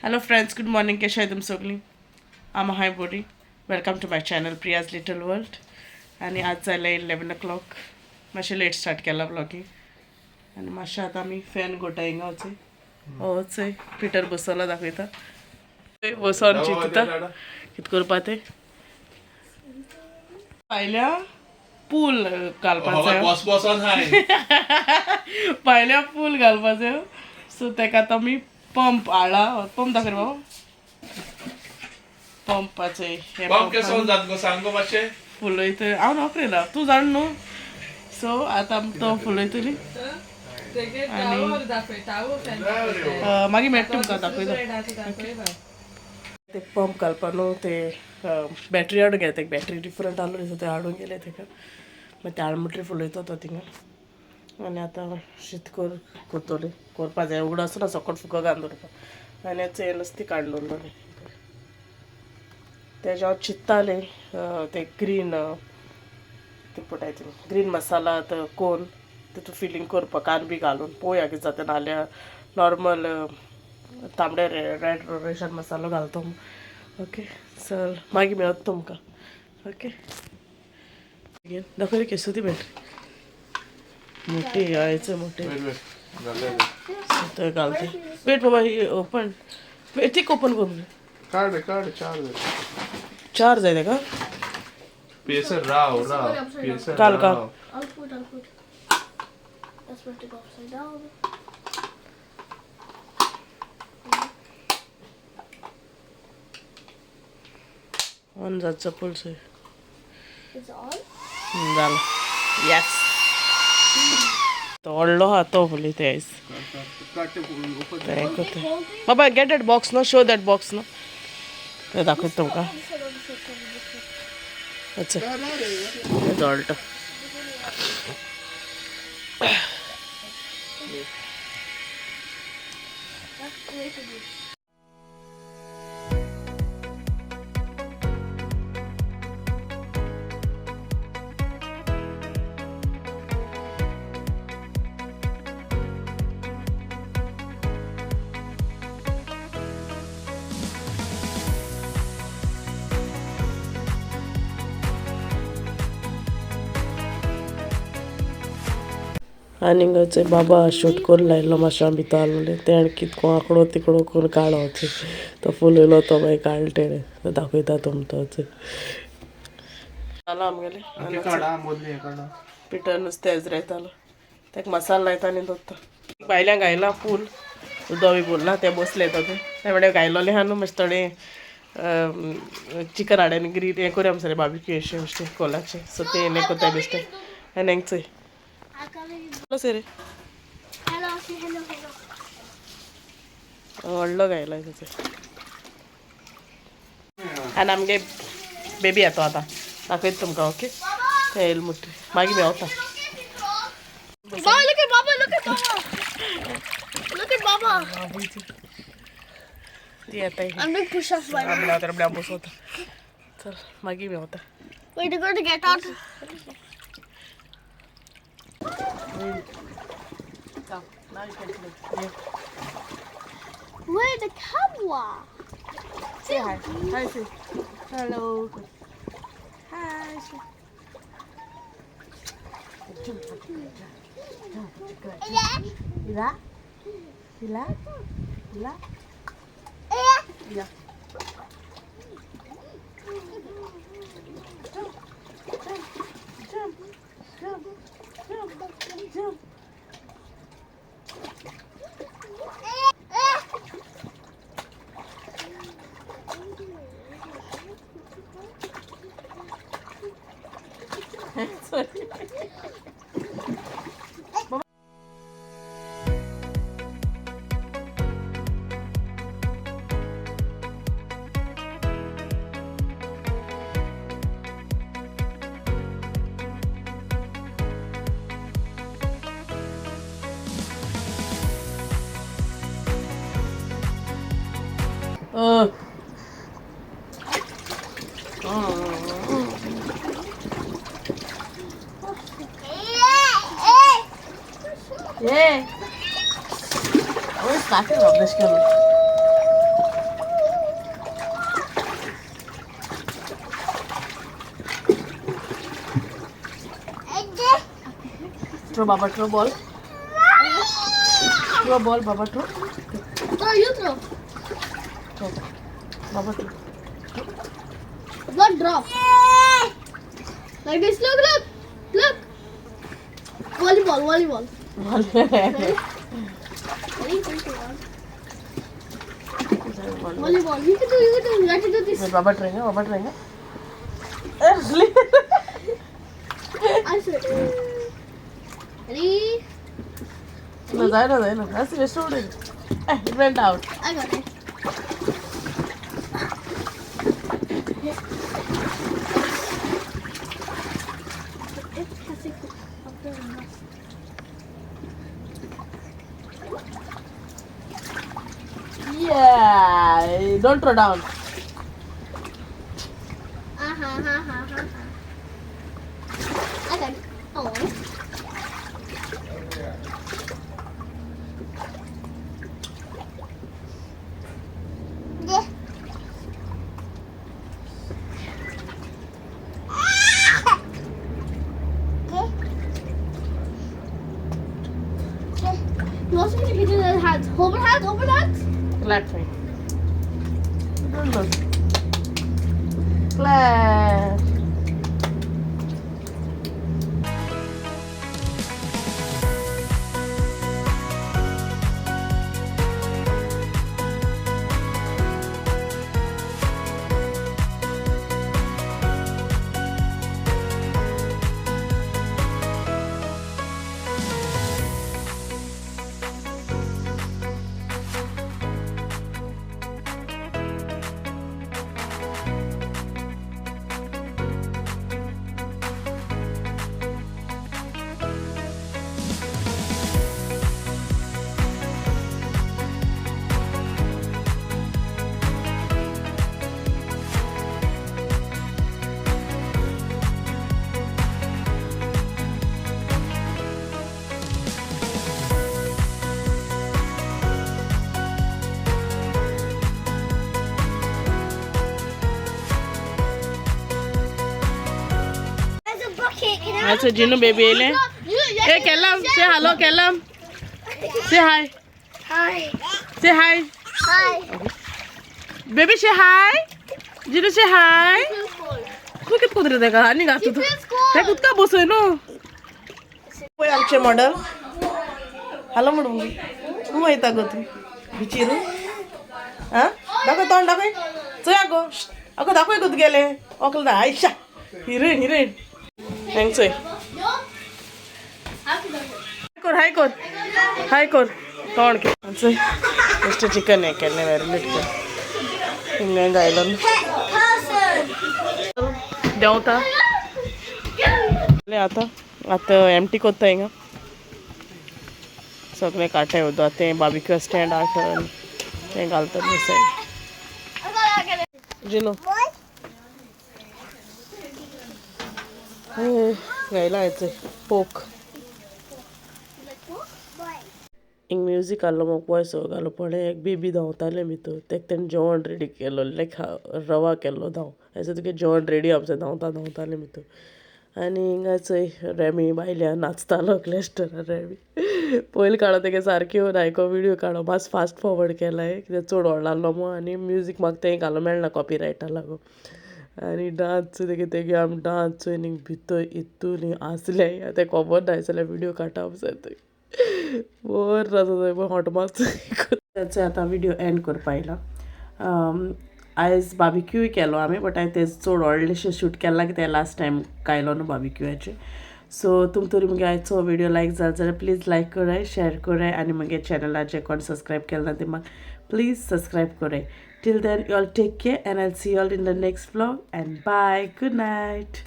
Hello friends, good morning. कशें आहाय तुमी सगळीं? आम हाय बोरी. Welcome to my channel Priya's little world. आनी आज जालें 11 o'clock. मातशें लेट स्टार्ट केलां व्लॉगिंग. आनी मातशें आतां आमी फॅन गोटा हिंगा वचय वचय. पिटर बसला दाखयता, बसोन चिंतता कित करपा तें. पायल्या पूल घालपाचें. बस बसोन हाय. पायल्या पूल घालपाचें. सो तेका आतां आमी पंप हाडला. पंप दाखय रे बाबा, पंपाचें हें. पंप केसो जात गो, सांग गो मातशें. फुलयत हांव नोकरी ना, तूं जाण न्हू. सो आतां आमी तो फुलयतली आनी मागीर मेळटा तुमकां, दाखयता ते पंप घालपा न्हू. ते बॅटरी हाडून गेले, ते बॅटरी डिफरंट आहलो दिसता, ते हाडून गेले तेका. मागीर ते हाड म्हणटरी फुलयता तो थिंगा. आनी आतां शीत कर करतली, करपा जाय. उगडो आसना, सकट फुको घालून दवरपा. आनी चें नुस्तें काडून दवरलें तेजें हांव चिंत्तालें, ते ग्रीन ते पळय ते ग्रीन मसाला तो कोन तितू फिलींग करपाक कान बी घालून पळोवया कितें जाता, नाल्यार नॉर्मल तांबडे रेड रेशन मसालो घालतो. ओके, चल मागीर मेळत तुमकां. ओके, दाखय केसो ती बॅटरी मोठी यायचं मोठी. ते घालते. वेट बाबा, ही ओपन तीक ओपन करून. काड काड, चार. चार जाय तेका. पेसर राव राव पेसर. काल काल. I'll put. That's meant to go upside down. On जातचो पुल्स. It's on? जालो, येस. तो व्हडलो आहा तो फुलयता ते आयज तें करता. बाबा, गेट that box न्हू, शो that box न्हू. ते दाखयता तुमकां. This side, on this side, on this side. अच्छा, जळटा. That's way to do. आनी हांगाचे बाबा शूट करून लायलो मातशें आमी भितर आहलोले. तेणें कितको आंकडो तिकडो करून काडो, तो फुलयलो, तो मागीर काडलो तेणें. तो दाखयता तुमकां. तो जालो आमगेलें. पिटर नुस्तें एजरायतालो, ताका मसालो लायता आनी दवरता. भायल्यान घायला फूल उदक बी भरला. ते बसले तो ते म्हणल्यार घायलोलें आहा न्हू. मातशें थोडें चिकन हाड आनी ग्रील हें करूया आमचें बार्बिक्यू अशें बेश्टें कोलाचें. सो तें हें करता बेश्टें. आनी हांगा चोय. I चोय रे. Hello, say hello, hello. व्हडलो घायला तेचो. आनी आमगे बेबी येतो आतां, दाखयता तुमकां. ओके, ते येयल मुट्टी मागीर मेवता. Baba, look at Baba, look at Baba. Look at Baba. ती येता. I'm doing push-ups by now. आमी रावता, बसवता. चल, मागीर मेवता. Wait, you're going to get out. Now you can play. Yeah. Where the camera? Say hi. Hi, say. Hello. Hi. Say. Jump, jump, jump, jump. Ila? Ila? Ila? Yeah. Jump, jump, jump, jump, jump, jump. Sorry. Yeah. We're starting rubbish. Throw Baba, throw ball. Throw ball Baba, throw. Throw, you throw. Throw Baba, throw. One drop. Like this. Look, look, look. Volleyball, volleyball. Ready? Ready? 3, 2, 1. Volleyball. You can do. You can do. You have to do this. Baba trying, Baba trying. I said. Ready? No, I know, I know. That's the student. It went out. I got it. Yeah, don't throw down. I got it. Oh. Yeah. You also need to hit the hands. Open hands, open hands. Clap for you. Don't look. Clap. अच्छा Jinu baby ले. Hey Kellam, say hello Kellam. Say hi. Hi. Say hi. Hi. Baby say hi. Jinu say hi. तू कित कुत्रे देखा आणि गातो तू. ते कुतका बसोय no. पळय आमचे मॉडल. हॅलो म्हणून तू वयता गो तू बिचीरू. हा दाखय तोंड दाखय. चोय आगो आगो दाखय कुत गेले. ओकल दा आयशा हिरोइन हिरोइन. Thanks. कर हाय कर हाय कर तोंड के बेस्ट चिकन है केन्ने मॅरिनेट कर हिंगा गायलो देंवता आतां आतां एमटी कोत्ता हिंगा सगळें काडटाय उदक तें बार्बेक्यू स्टँड हाडटा तें घालता सायड जिनो गायला पोक एक म्युजीक आहलो म्हाका वॉयस ओवर घालो पण एक बेबी धांवतालें भितर तेका तेणें जेवण रेडी केलो लायक रवा केल्लो धांव अशें तुगे जेवण रेडी आमचें धांवता धांवतालें भितर. आनी हिंगा चोय रेमी बायल्या नाचतालो क्लॅस्टरार रेमी पयलीं काडो तेगे सारकें येवन आयको विडियो काडो मातसो फास्ट फॉरवर्ड केलाय कित्याक चड व्हडलो आहलो मो आनी म्युजीक म्हाका तें घालो मेळना कॉपीरायटा लागून. आनी डांस तेगे तेगे आमी डांस चोय न्ही भितर इतून आसलें तें खबर ना जाल्यार विडियो काडटा आमचे बोर जाता हॉट मात. आतां विडियो एंड करपा येयला. आयज बार्बेक्यूय केलो आमी बट हांवें तें चड व्हडलेशें शूट केलां कित्याक लास्ट टायम कायलो न्हू बार्बेक्यूचे. सो तुमकां तरी मुगे आयचो विडियो लायक जालो जाल्यार प्लीज लायक कराय, शेयर कराय आनी मुगे चॅनलाचेर कोण सबस्क्रायब केलें ना ते म्हाका प्लीज सबस्क्रायब कराय. Till then you all take care and I see you all in the next vlog and bye. Good night.